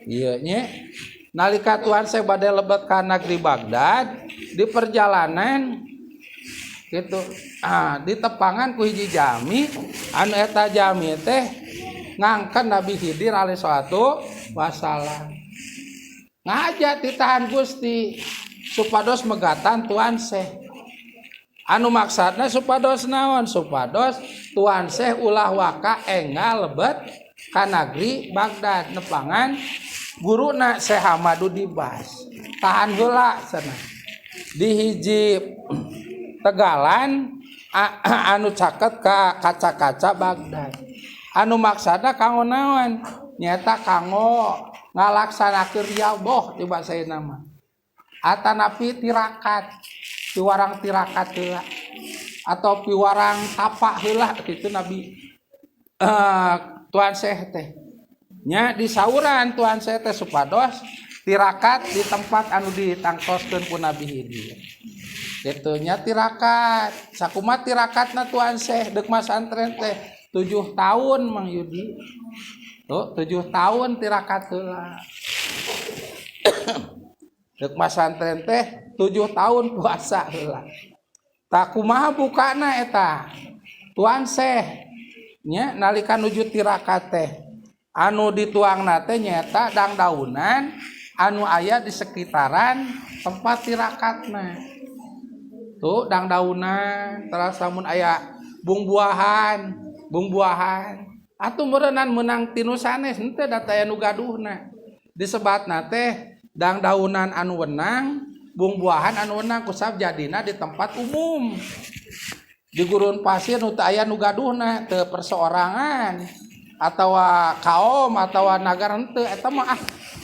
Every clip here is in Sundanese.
Ieu nya nalika Tuan Syekh bade lebet ka negeri Baghdad di perjalanan gitu ditepangan ku hiji jami anu eta jami teh ngangken Nabi Khidir alaihi salatu wassalam ngaja titahan Gusti supados megatan Tuan Syekh anu maksudna supados naon supados Tuan Syekh ulah waka enggal lebet ka nagri Baghdad nepangan guruna Syekh Ahmadu Dibas tahan heula cenah di hiji tegalan anu caket ka kaca-kaca Baghdad anu maksudna kanggo naon nyata kanggo ngalaksanakeun riyadhah di basa nama atanapi tirakat piwarang tirakat heula atau piwarang tapak heula kitu Nabi Tuan Syekh teh nya disauran Tuan Syekh teh supados tirakat di tempat anu ditangtoskeun ku Nabi Khidir kitu nya tirakat sakumaha tirakatna Tuan Syekh deuk masantren teh 7 tahun Mang Yudi tuh 7 tahun tirakat heula deuk masantren teh 7 tahun puasa heula tah kumaha bukana eta Tuan Syekh nya nalika nuju tirakat teh anu dituangna teh nyaeta dangdaunan anu aya di sekitaran tempat tirakatna tuh dangdaunan teras lamun aya bungbuahan bungbuahan atuh meureunnan meunang tinu sanes henteu da teh anu gaduhna disebatna teh dangdaunan anu wenang bungbuahan anu wenang kusab jadina di tempat umum di gurun pasir nu teu aya nu gaduhna teu perseorangan atawa kaum atawa nagara henteu eta mah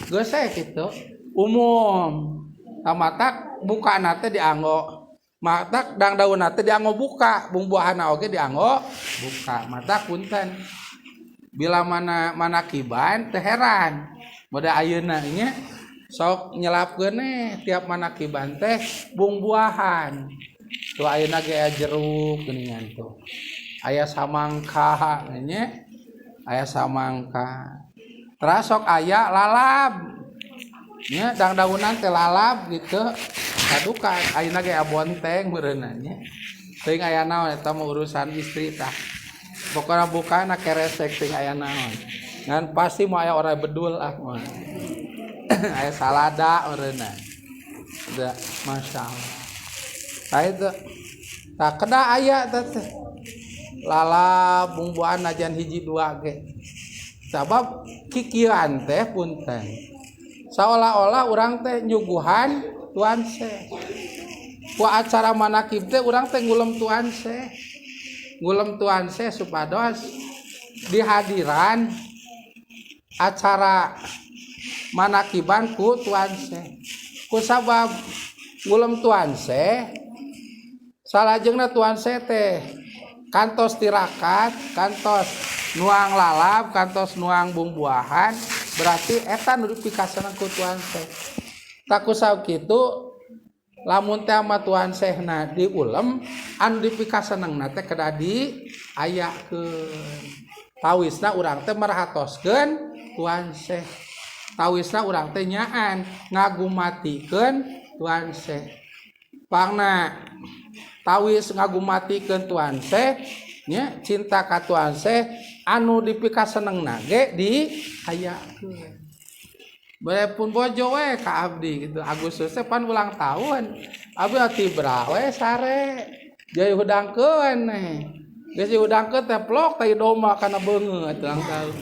geus we kitu umum tamatak bukana teh dianggo matak dangdaunna teh dianggo buka bungbuahanna oge dianggo buka matak punten bila mana manakiban teu heran moda ayeuna nya sok nyelapkeun tiap manakiban teh bungbuahan tuh ayeuna ge aya jeruk geuningan tuh aya samangka nya aya samangka teras sok aya lalab nya dangdaunan teh lalab gitu kaduka ayeuna ge aya bonteng meureunna nya teuing aya naon eta mah urusan istri tah pokona bukana keresek teuing aya naon ngan pasti mau aya orai bedul ah mah aya salada meureunna da masyaallah tah itu tah kedah aya teh lalab bumbuan najan hiji dua ge sabab kikieuan teh punten seolah-olah urang teh nyuguhan Tuan Syekh ku acara manakib teh urang teh ngulem Tuan Syekh ngulem Tuan Syekh supados dihadiran acara manakiban ku Tuan Syekh ku sabab ngulem Tuan Syekh salajengna Tuan Syekh teh kantos tirakat kantos nuang lalab kantos nuang bumbuahan berarti eta nu dipikaseneng ku Tuan Syekh tak kusau kitu lamun teh sama Tuan Syekhna diulem anu dipikasenengna teh kedah diayakeun tawisna urang teh merhatoskeun Tuan Syekh tawisna urang teh nyaan ngagumatikeun Tuan Syekh pangna tawis ngagumatikeun Tuan Syekh nya cinta ka Tuan Syekh anu dipikasenengna ge diayakeun bae pun bojo we ka abdi gitu Agustus teh pan ulang tahun abdi tibra we sare jadi hudangkeun nih geus dihudangkeun teh plok tai domba kana beungeut ulang tahun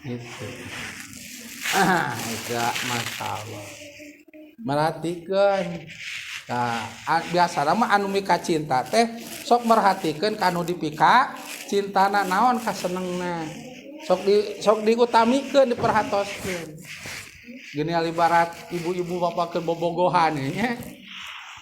gitu itu masyaallah merhatikeun tah biasana mah anu mika cinta teh sok merhatikeun ka anu dipika cintana naon kasenengna sok diutamikeun diperhatoskeun gini ibarat ibu-ibu bapak keur bobogohan nya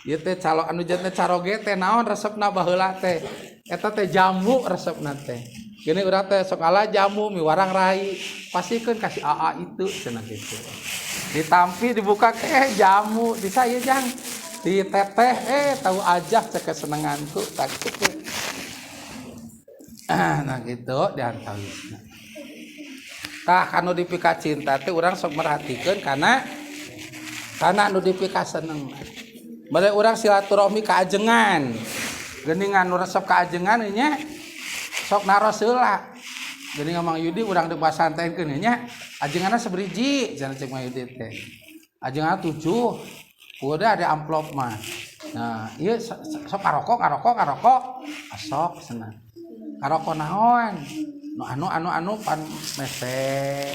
ieu teh calo anu janten caroge teh naon resepna baheula teh eta teh jambu resepna teh gini urang teh sok ala jamu miwarang rai pastikeun ka si AA itu cenah kitu ditampi dibuka jamu di saya jang diteteh tahu aja cek kesenenganku tak gitu nah gitu diantawisna. Tah, kanu dipika cinta teh urang sok merhatikeun kana kana nu dipika seneng. Bade urang silaturahmi ka ajengan. Geuningan nu resep ka ajengan nya sok naros heula. Geuningan Mang Yudi urang deuk pasantrenkeun nya, ajenganna sabriji cenah cek Mang Yudi teh. Ajenganna 7. Udah ada amplop mah. Nah, ieu sok karokok karokok karokok. Asok cenah. Karokok naon? Nu anu anu anu pan mese.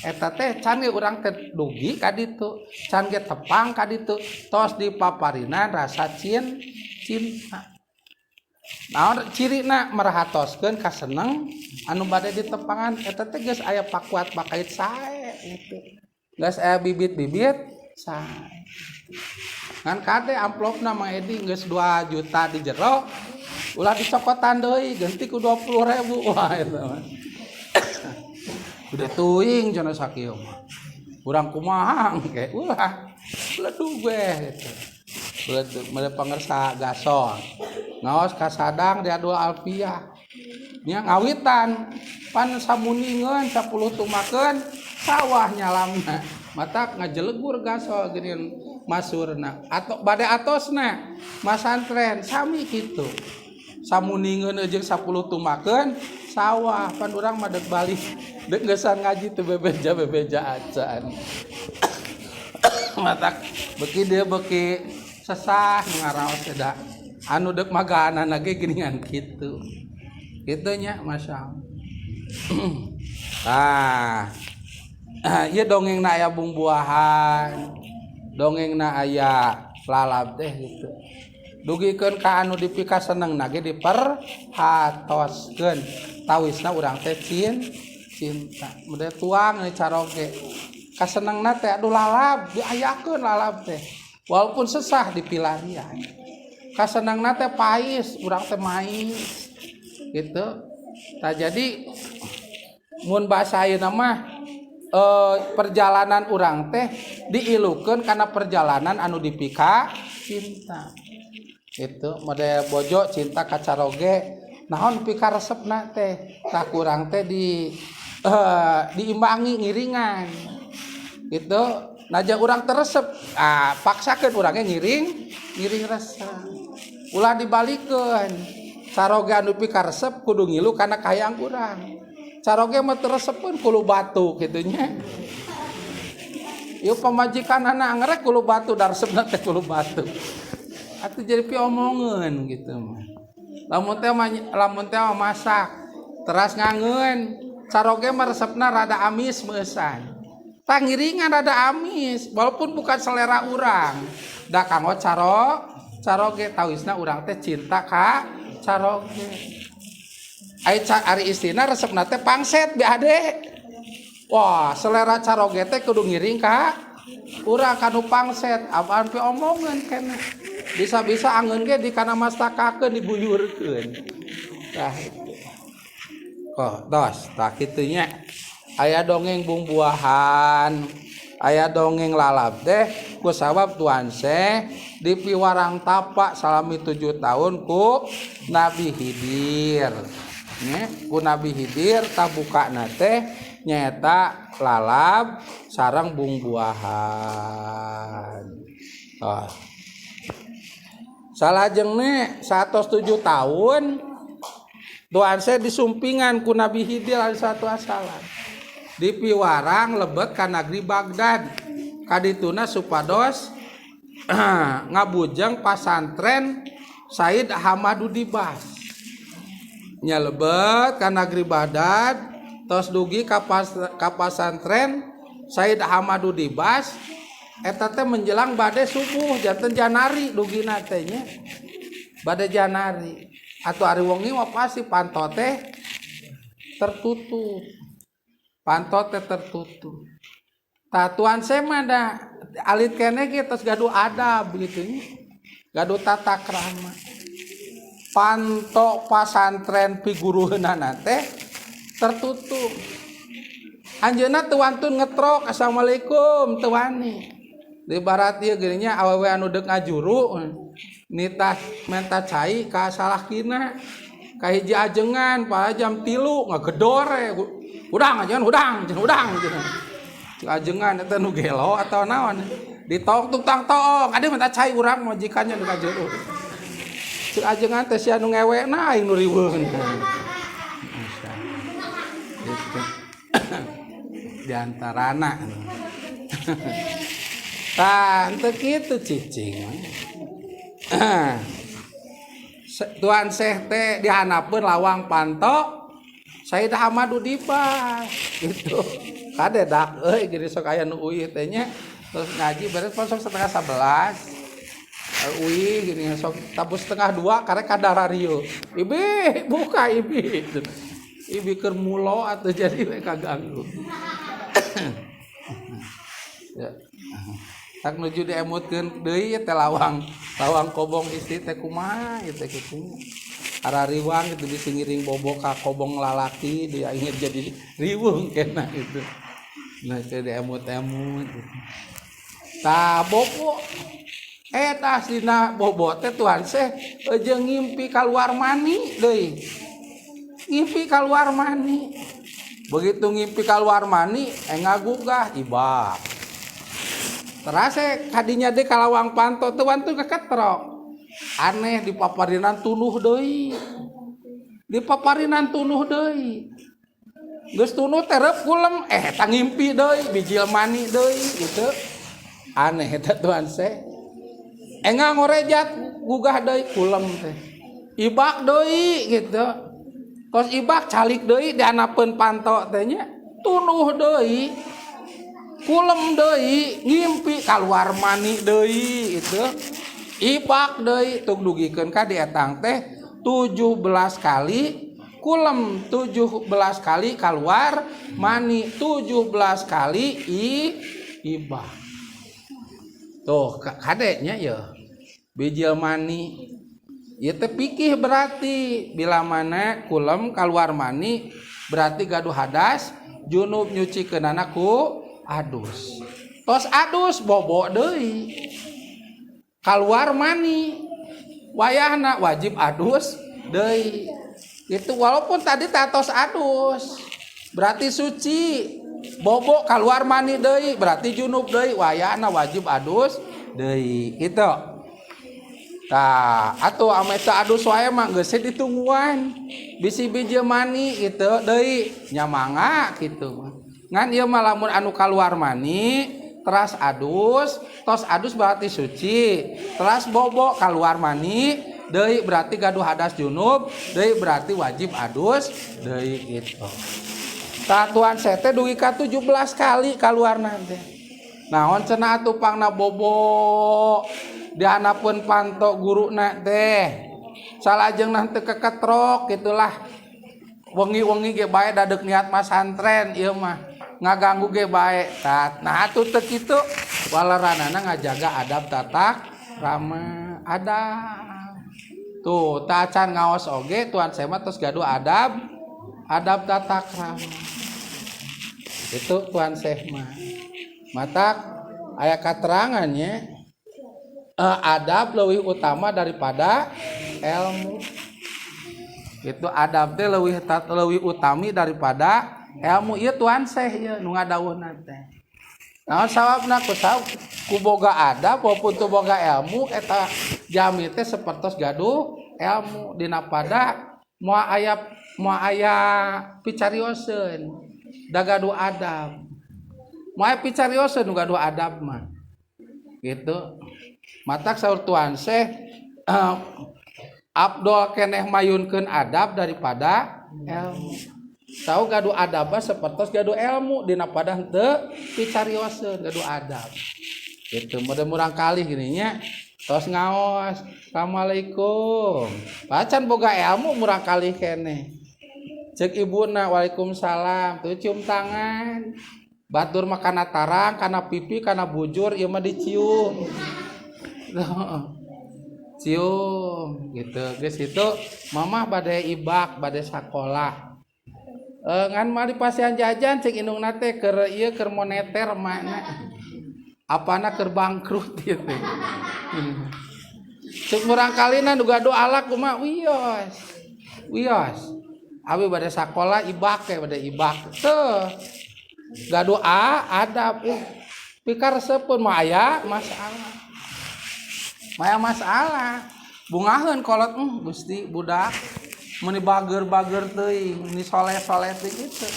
Eta teh can ge urang teh dugi ka ditu, can ge tepang ka ditu, tos dipaparinan rasa cinta. Naon cirina merhatoskeun kaseneng anu bade ditepangan eta teh geus aya pakuat pakait sae gitu. Geus aya bibit-bibit sae. Ngan kade amplopna Mang Edi geus 2 juta di jero ulah dicokotan deui ganti ku 20.000. Wah eta mah. Udah teuing cenah sakieu mah. Urang kumaha engke ulah beledug we gitu. Beledug mere pangersa gasol. Ngaos ka Sadang di Adul Alfiah. Nya ngawitan pan samuningeun 10 tumakeun sawah nyalamna. Matak ngajelegur gasol geuning masurna atau bade atosna masantren sami kitu. Samuningeun jeung 10 tumakeun sawah pan urang mah deuk balik deuk geusan ngaji teu bebeja-bebeja acan. Matak beuki dieu beuki sesah ngaraos teh da anu deuk magaanana ge geuningan kitu. Kitu nya masyaallah. Tah. Ieu dongengna aya bumbuahan, dongengna aya lalab teh gitu. Dugikeun ka anu dipikasenengna ge diperhatoskeun. Tawisna urang teh cinta. Meureun tuang we caroge. Kasenengna teh aduh lalab, diayakeun lalab teh. Walaupun sesah dipilarian. Kasenengna teh pais, urang teh mais. Gitu. Tah jadi mun bahasa ayeuna mah perjalanan urang teh diilukeun kana perjalanan anu dipika cinta. Itu model bojo cinta ka caroge naon pika resepna teh tah kurang teh di diimbangi ngiringan gitu. Naja urang teresep paksakeun urangnya ngiring ngiring resep ulah dibalikeun. Caroge anu pika resep kudu ngilu kana kahayang urang. Caroge mah teresep pun kulu batu kitu nya. Ieu pamajikanana angrek kulu batu da resepna teh kulu batu. Atuh jadi piomongeun gitu mah. Lamun teh mah masak teras ngangeun. Caroge mah resepna rada amis meusan. Tah ngiringan rada amis walaupun bukan selera urang. Da kanggo caroge tawisna urang teh cinta ka caroge. Ai ari istina resepna teh pangset bi ade. Wah, selera caroge teh kudu ngiring ka urang kanu pangset, apaan pi omongeun keneh. Bisa-bisa angeun ge dikana mastakakeun dibuyurkeun. Tah itu. Kok tos tah kitu nya. Aya dongeng bumbuahan, aya dongeng lalab teh ku sabab Tuan Syekh dipiwarang tapa salami 7 tahun ku Nabi Khidir. Nya, ku Nabi Khidir tabukana teh nyaeta lalab sareng bumbuahan. Tah. Salajengna 107 tahun Tuan Syekh disumpingan ku Nabi Khidir alaihi salatu wassalam. Dipiwarang lebet ka negeri Baghdad. Kadituna supados ngabujeng pasantren Said Ahmadu Dibas. Nya lebet ka negeri Baghdad tos dugi ka pasantren Said Ahmadu Dibas eta teh menjelang bade subuh janten janari dugina teh nya. Bade janari atuh ari wengi mah pasti panto teh tertutup. Panto teh tertutup. Tah Tuan Syekh mah da alit keneh ge tos gaduh adab gitu nya. Gaduh tata krama. Panto pasantren piguruheunana teh tertutup. Anjeunna teu wantun ngetrok assalamualaikum teu wani. Di barat ieu geuning nya awewe anu deuk ngajuru nitah menta cai ka salakina ka hiji ajengan pada jam 3 ngagedor we. Hudang ajengan, hudang, cenah, hudang cenah. Cek ajengan eta nu gelo atau naon. Ditok tukang toong, ade minta cai urang majikannya nu ka jero. Cek ajengan teh sia nu ngewena aing nu riweuh. Gitu. Di antarana. Tah, henteu kitu cicing. Tuan Syekh teh dihanapeun lawang panto Sayyid Ahmadu Dibas gitu. Kade dak euy gini sok aya nu uih teh nya. Terus ngaji beres pas sok 10:30. Uih gini sok tabu 1:30 karek kadarario. Ibi buka ibi. Ibi keur mulo atuh jadi we kaganggu. Ya. Tak nuju diemutkeun deui teh lawang lawang kobong istri teh kumaha ieu teh kitu. Arariwang gitu bisa ngiring bobo ka kobong lalaki dia ingin jadi riwung kena itu. Nah teh diemut-emut gitu. Tah bobo eta aslina bobo teh Tuan Syekh jeung ngimpi kaluar mani deui. Ngimpi kaluar mani. Begitu ngimpi kaluar mani ngagugah ibak. Terase kadinya deui kalawang panto teu wantu keketrok. Aneh dipaparinan tunuh deui. Dipaparinan tunuh deui. Geus tunuh teh reup kulem eta ngimpi deui bijil mani deui gitu. Aneh eta Tuan Syekh. Enga ngorejat gugah deui kulem teh. Ibak deui gitu. Kos ibak calik deui dihanapeun panto teh nya tunuh deui. Kulem deui ngimpi kaluar mani deui gitu. Ibak deui tung dugikeun ka dietang teh 17 kali kulem, 17 kali kaluar mani, 17 kali ibak. Tuh kadenya ya bijil mani. Ieu teh pikih berarti bila mana kulem kaluar mani berarti gaduh hadas junub nyucikeunana ku adus. Tos adus bobo deui. Kaluar mani wayahna wajib adus deui. Itu walaupun tadi tos adus berarti suci. Bobo kaluar mani deui berarti junub deui wayahna wajib adus deui. Gitu. Tah atuh ame teu adus wae mah geus ditungguan. Bisi bijil mani gitu deui nya mangga kitu. Ngan ieu mah lamun anu kaluar mani teras adus, tos adus berarti suci, teras bobo kaluar mani deui berarti gaduh hadas junub, deui berarti wajib adus deui gitu. Tah Tuan Syekh teh dugi ka 17 kali kaluarna teh. Naon cenah atuh pangna bobo dihanapeun panto guruna teh. Salajengna teu keketrok gitulah. Wengi-wengi ge bae dadek niat masantren ieu mah. Ngaganggu ge bae. Tah nah atuh teu kitu waleranana ngajaga adab tata krama adab. Tuh tacan ngaos oge Tuan Syekh mah tos gaduh adab adab tata krama. Itu Tuan Syekh mah. Matak aya katerangannya adab leuwih utama daripada ilmu. Itu adab teh leuwih utami daripada ilmu. Ieu Tuan Syekh ieu nu ngadawuhna teh. Naon sawabna ku sawab ku boga adab walaupun teu boga ilmu eta jami teh sapertos gaduh ilmu dina pada moal aya picarioseun da gaduh adab. Moal aya picarioseun nu gaduh adab mah. Gitu. Matak saur Tuan Syekh abdol keneh mayunkeun adab daripada ilmu. Tahu gaduh adab sapertos gaduh ilmu dina pada henteu picarioseun gaduh adab. Gitu meureun murang kalih gini nya tos ngaos assalamualaikum. Pacan boga ilmu murang kalih keneh. Ceuk ibuna waalaikumsalam tuh cium tangan. Batur mah kana tarang, kana pipi, kana bujur ieu mah dicium. Cium gitu. Geus itu mamah bade ibak, bade sakolah. Ngan mah dipasihan jajan cek indungna teh keur ieu keur moneter makna. Apana keur bangkrut gitu. Cek murang kalina nu gaduh alak kumaha wios. Wios. Abi bade sakola ibak ya, bade ibak teu gaduh adab, pikaresepun mah aya masalah, maya masalah. Bungaheun kolot, Gusti, budak meni bager-bager teuing, meni soleh-soleh teuing kitu.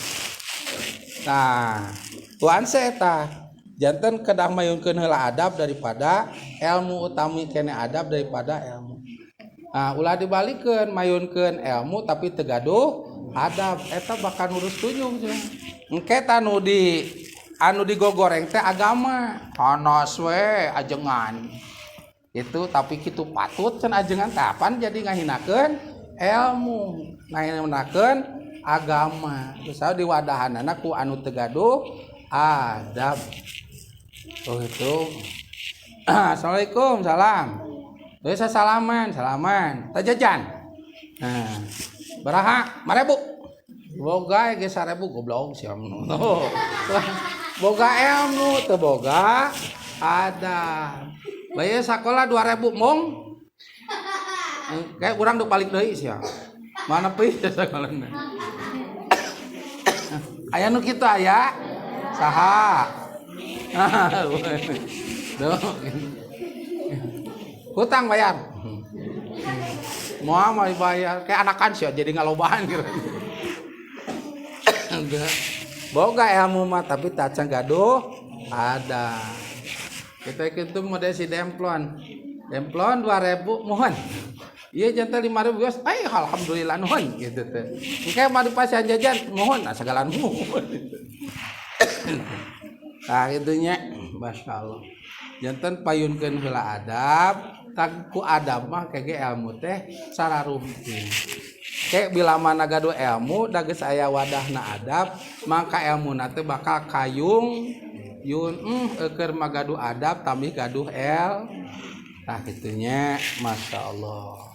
Nah, tuan tah janten kedah mayunkeun heula adab daripada ilmu, utami kene adab daripada ilmu. Nah, ulah dibalikeun, mayunkeun ilmu tapi teu gaduh adab, eta bakal ngurus tunjung. Engke tah nu anu digogoreng teh agama panas we ajengan itu, tapi kitu patut can ajengan kapan jadi ngahinakeun ilmu, ngahinakeun agama. Terus diwadahanana ku anu teu gaduh adab. Oh itu. Assalamualaikum, salam. Biasa salaman, salaman. Tah jajan. Nah, baraha? 5.000. Boga ge 1.000, goblok sia. Oh. Boga ilmu teu boga adab. Bayar sekolah 2.000 mong. Kayak urang duk balik deui sia. Mana pi sekolahna. Aya nu kitu aya? Saha? Duh. Hutang bayar. Mau mau dibayar kayak anakan sih jadi ngalobahan gitu. Enggak. Boga ilmu mah tapi tacan gaduh ada. Kita itu model si demplon. Demplon 2000 mohon. Iya jantan 5000 geus. Ay alhamdulillah nuhun gitu teh. Engke mah di pasian jajan mohon, nah segala nuhun. Nah itunya Masya Allah. Janten payunkeun heula adab, tah ku adab mah kege ilmu teh sararumping. Kayak bila mana gaduh ilmu da geus aya wadahna adab, maka ilmu teh bakal kayung yun, eukeur mah gaduh adab tambih gaduh el. Tah kitunya, Masya Allah.